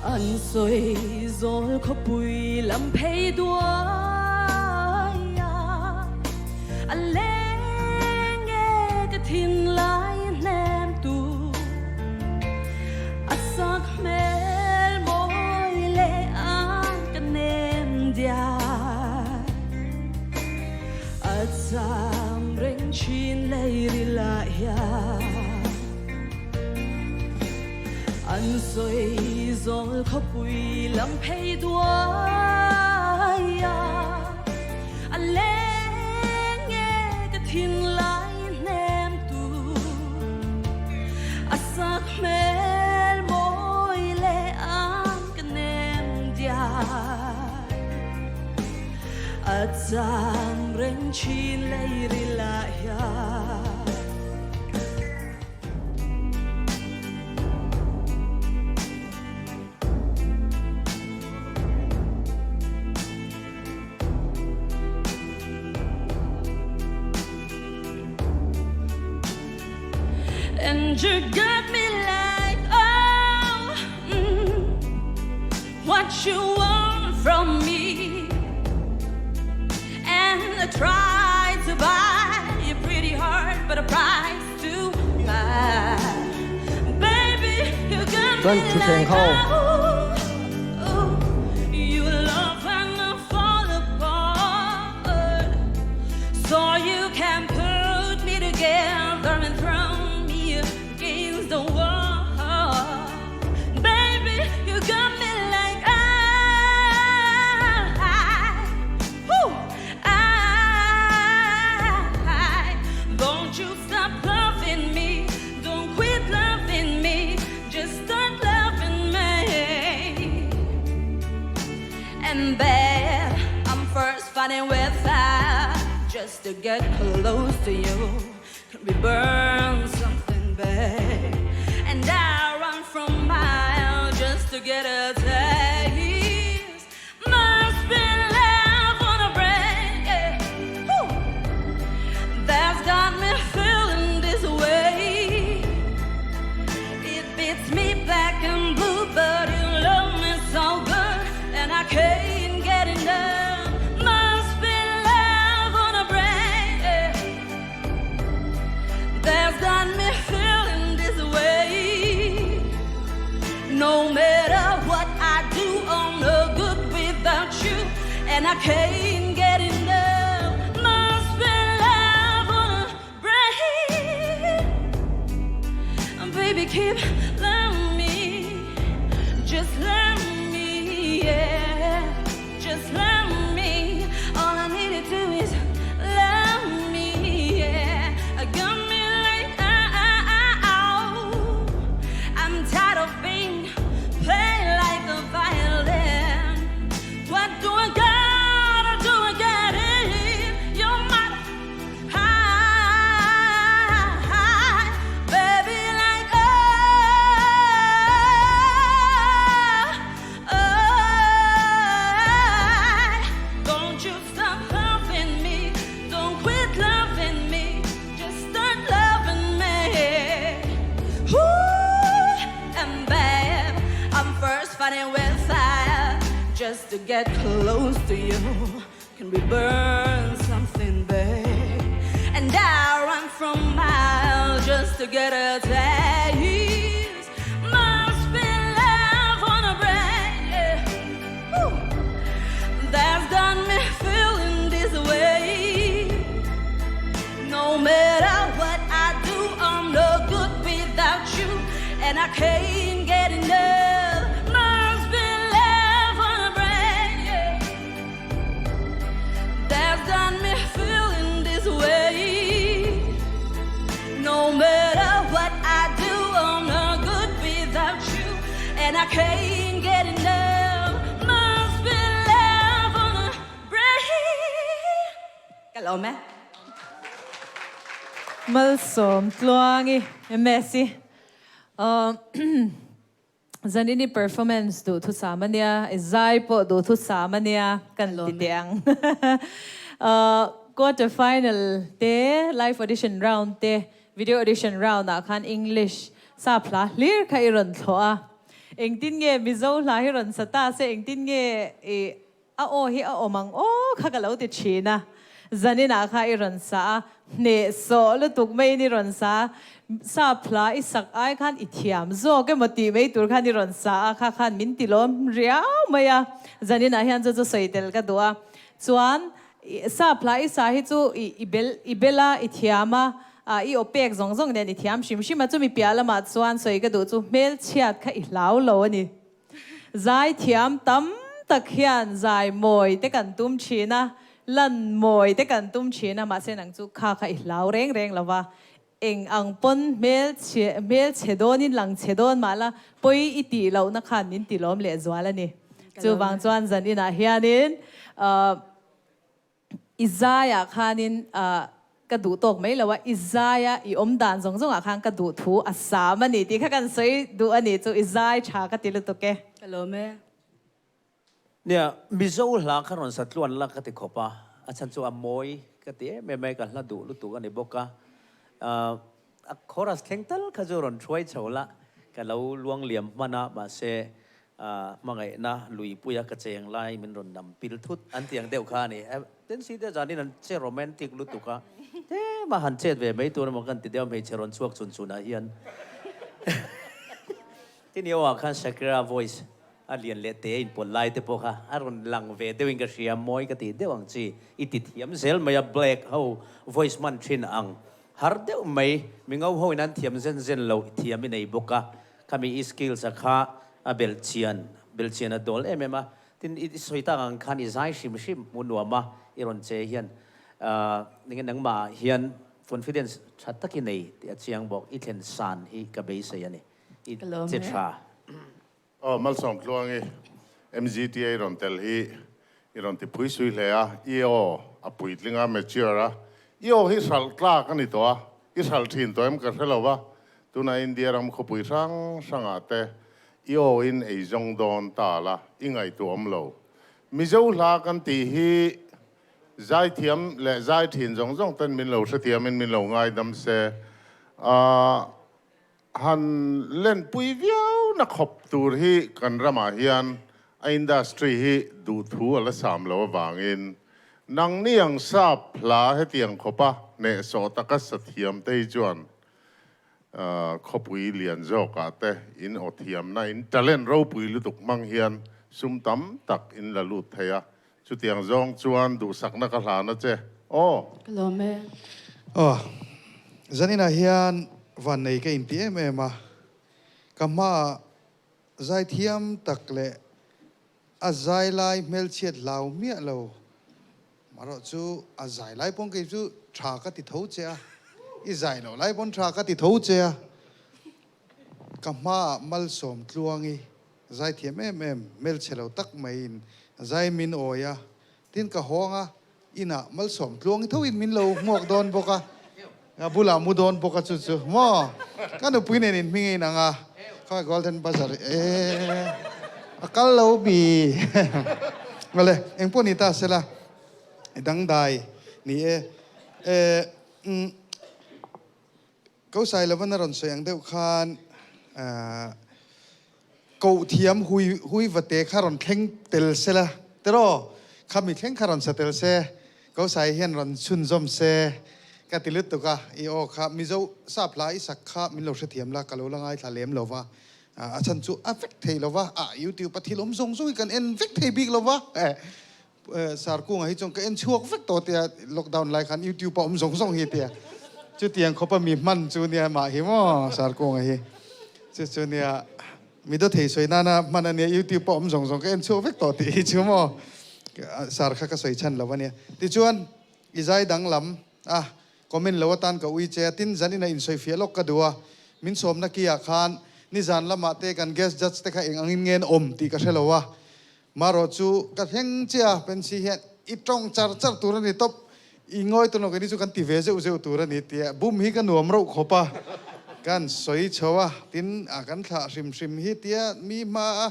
An sawi zawl khawpui lam phei duai a, a leng e ka thinlai hnem tu. A sak hmel mawi leh an ka nem diai. A cham reng thin lei ril ah hian. An sawi zawl khawpui lam phei duai a, a leng e ka thinlai hnem tu. A sak hmel mawi leh an ka nem diai. A chang reng thin lei ril ah hian. And you got me like oh mm, what you want from me And I try to buy a pretty heart but a price too high Baby you got Chuan me thutthleng like ho. oh You love and I fall apart So you can put me together and throw me against the wall Baby you got me like I whoo I Don't you stop loving me Don't quit loving me Just start loving me And babe I'm first fighting with fire Just to get close to you Can we burn something babe And I run from miles just to get a taste Must be love on a brain yeah. Woo. That's got me feeling this way It beats me black and blue but you love me so good and I can't get enough Must be love on a brain yeah. That's got me feeling this way No matter what I do, I'm no good without you And I can't get enough Must be love on a brain Baby, keep loving me Just love me, yeah Just love me All I need to do is love me, yeah Got me like oh, I'm tired of being played like a violin What do I gotta do to get in? You're my high, baby, like oh, oh. Don't you stop loving me. Don't quit loving me. Just start loving me. Ooh, and babe, I'm first fighting with fire just to get close to you. Can we burn something, babe? And I run from miles just to get a taste. Must be love on a brain. Yeah. Woo. That's got me feeling this way. No matter what I do, I'm no good without you, and I can't get enough. Must be love on a brain. Yeah. That's got me feeling this way. No matter what I do, I'm no good without you, and I can't get enough. Must be love on a brain. Ka lawm e. Malsawmtluangi Messi Zanin i performance duh thusam ania, i zai pawh duh thusam ania kan ti teh ang. Quarter final te, live audition round te, video audition round ah khan English sap hla hlir kha i rawn thlawh a. Engtin nge Mizo hla hi rawn sa ta se engtin nge i a aw hi a awm ang aw kha ka lo ti thin a. Zaninah kha i rawn sa a, hnehsawh lutuk maiin i rawn sa a, sap hla i sak ai khan i thiam zawk emaw tih mai tur khan i rawn sa a, kha khan min ti lawm riau mai a. Zaninah hian chu chu sawi tel ka duh a. Chuan sap hla i sa hi chu i bel i bel a, i thiam a, i aw pek zawng zawng nen i thiam hrim hrim a, chumi piah lamah chuan sawi ka duh chu hmelchhiat kha i hlau lo a ni. Zai thiam tam tak hian zai mawi te kan tum thin a, lan mawi te kan tum thin a, mahse nang chu kha kha i hlau reng reng lo va, eng ang pawn hmel chhe hmel chhe dawnin lang chhe dawn mah la pawi i tih lohna khan min ti lawm leh zual a ni. Chuvang chuan zan inah hianin ahh. I zaiah khanin ka duh tawk mai lo a, i zaia i awm dan zawng zawngah khan ka duh thu a sam a ni tih kha kan sawi duh a ni chu i zai tha ka ti lutuk e. Ka lawm e. Nia, Mizo hla kha rawn sa tluan la ka ti khawp a, a chhan chu a mawi ka ti em em mai, ka hla duh lutuk a ni bawk a. A chorus thleng tal kha chu rawn hruai chho la, ka lo luang liam hman a, mahse hmangaihna luipuia ka cheng lai min rawn nam pil thut an ti ang deuh kha a ni. Tensi te zanin an che romantic lutuk a, tlema han chet ve mai tur emaw kan ti deuh a, hmeichhe rawn chhuak chun chunah hian Tinio ah khan Shakira voice a lian leh te inpawlh lai te pawh kha a rawn lang ve deuhin ka hria, mawi ka tih deuh ang chi i ti thiam zel mai a, black ho voice hman thin ang har deuh mai, mi ngo ho in an thiam zen zen lo i thiam i nei bawk a, khami i skills a kha a belh chian belh chian a dawl em em a, tin i sawi tak ang khan i zai hrim hrim hmu nuam a i rawn che hian ahh enge nangmah ah hian confidence tha tak i nei tih a chiang bawk, i thlen san hi ka beisei a ni. I che tha. Aw Malsawm Tluangi, MGTA rawn tel hi i rawn ti phui sui hle a, i aw a puitling a, mature a, i aw hi hralh tlak a ni tawh a, i hralh thin tawh em ka hre lo va, tunah India ram khawpui hrang hrangah te i aw in ei zawng dawn ta la, i ngaihtuah awm lo. Mizo hla kan tih hi zaithiam leh zai thin zawng zawng ten min lo hrethiamin min lo ngaidam se, aah. Han lenpui viau na khawp tur hi kan ramah hian a industry hi duhthu a la sam lo avangin nangni ang sap hla hetiang khawpa hnehsawh taka sa thiam te hi chuan khawpui lian zawkah te in aw thiamna in talent ropui lutuk hmang hian sum tam tak in la lut thei a, chutiang zawng chuan duhsakna ka hlan a che aw. Ka lawm e. Aw, zaninah hian vannei ka inti em em a, ka hmaah zaithiam tak leh a zai lai hmelchhiat hlau miah lo, marawh chu a zai lai pawn kei chu tha ka ti tho che a, i zai loh lai pawn tha ka ti tho che a, ka hmaah malsawm tluangi Zaithiam em em, hmelchhe lo tak maiin zai min awi a, tin ka hawng a, inah malsawm tluang thoin min lo hmuak dawn bawk a, ka bulah mu dawn bawk a chu chu maw ka nupui nen in hming a inang a, khawi golden buzzer e a kal lo mi awle engpawh ni ta sela dangdai ni e e umm. Ko Sailovan a rawn sawi ang deuh khan koh thiam hui hui vate kha rawn thleng tel se la tiraw? Khami thleng kha rawn sa tel se, Ko Sai hian rawn chhunzawm se ka ti lutuk a, i aw kha Mizo sap hla i sak kha min lo hrethiam la, ka lo la ngaithla lem lo va, a chhan chu a vek thei lo va, ah YouTube a thil awm zawng zawng hi kan en vek thei bik lo va, Sarkunga hi chuan ka en chhuak vek tawh tia lockdown lai khan YouTube a awm zawng zawng hi tia chutiang khawpa mi hman chu nia mah hi maw Sarkunga hi chu chu nia mi dawt thei sawi nana hman ania YouTube a awm zawng zawng ka en chhuak vek tawh tih hi chu maw Sar kha ka sawi chhan lo ania tichuan i zai danglam a comment lo atan ka ui che a tin zanin a insawi fiah lawk ka duh a min sawmna ki ah khan nizan lamah te kan guest judge te kha eng angin nge an awm tih ka hre lo a Marawh chu ka thleng chiah a, Pensi hian i tawng char char tur a ni tawp, i ngawi tur lo keini chu kan ti ve zeuh zeuh tur a ni tia bum hi ka nuam rauh khawp a, kan sawi chho a, tin a kan thlah hrim hrim hi tia mi hma a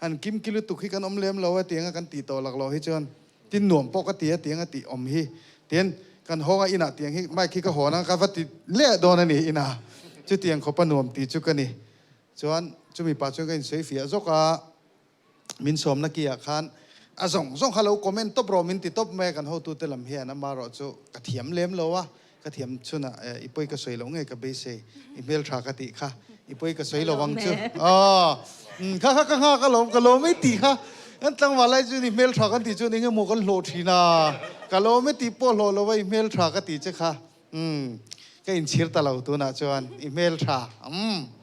han kim ki lutuk hi kan awm lem lo a tiang a kan tih tawh lak loh hi chuan tin nuam pawh ka ti a tiang a tih awm hi tin kan hawng a inah tiang hi mic hi ka hawn a ka va ti leh dawn a ni inah chutiang khawp a nuam ti chu ka ni. Chuan chumi pah chuan ka insawi fiah zawk a, min sawmna ki ah khan a zawng zawng kha lo comment tawp rawh min ti tawp mai a, kan hotute lam hian amaherawh chu ka thiam lem lo a, ka thiam chhunah i pawi ka sawi loh nge ka beisei, i hmeltha ka tih kha i pawi ka sawi lo ang chu aw kha kha ka nghak alawm ka lawm e tih kha kan tlangval lai chuan i hmeltha kan tih chuan eng emaw kan hlawh thin a, ka lawm e tih pawh hlawh lo a i hmeltha ka tih che kha umm ka inchhir ta lo tunah chuan i hmeltha umm.